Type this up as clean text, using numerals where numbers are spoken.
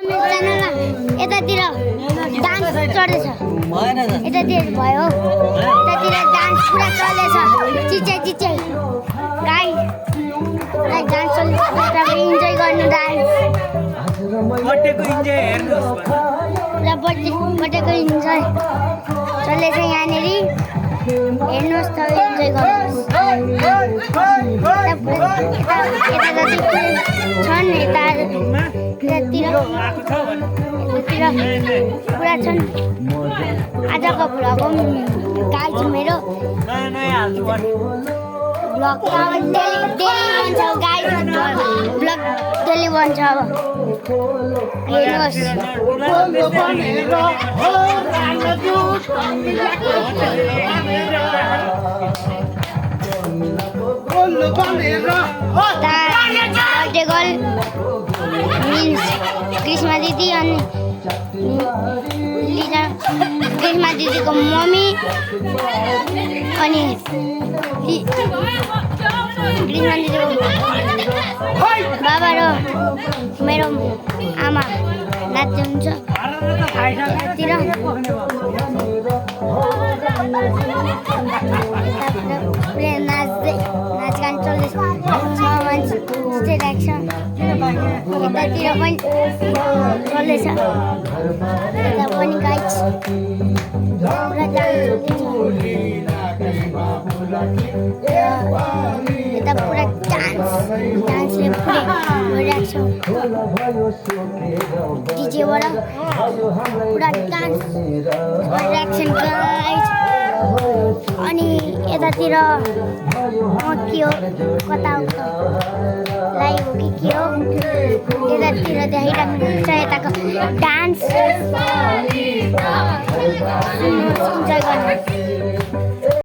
यतातिर डान्स चढ्दैछ यतातिर भयो यतातिर डान्स पुरा चल्दैछ चिच्याइ चिच्याइ गाई डान्स चल्दैछ तपाईँ इन्जोय गर्नु डान्स बर्थडेको इन्जोय हेर्नुहोस् पुरा बर्थडेको इन्जोय चल्दैछ यहाँनिर हेर्नुहोस् त इन्जोय गर्नुहोस् यता जति छन् यतातिर पुरा छन् आजको भ्लग हो गाइज मेरो भ्लग त अब डेली बन्छ गाइज भ्लग डेली बन्छ अब हेर्नुहोस् बर्थडे गर्ल मिन्स ग्रीष्मा दिदी अनि ग्रीष्मा दिदीको मम्मी अनि ग्रीष्मा दिदीको बाबा र मेरो आमा नाच्दै हुन्छ यतातिर पुरै नाचगान चल्दैछ छ मान्छे जस्तै लाग्छ यतातिर पनि चल्दैछ यता पनि गाइज पुरा यता पुरा डान्सले पुरै भइरहेको छ डिजेबाट पुरा डान्स भइरहेको छ गाइज अनि यतातिर के हो कता हो लाइभ हो कि के हो यतातिर देखाइराख्नुहुन्छ यताको डान्स इन्जोय गर्नु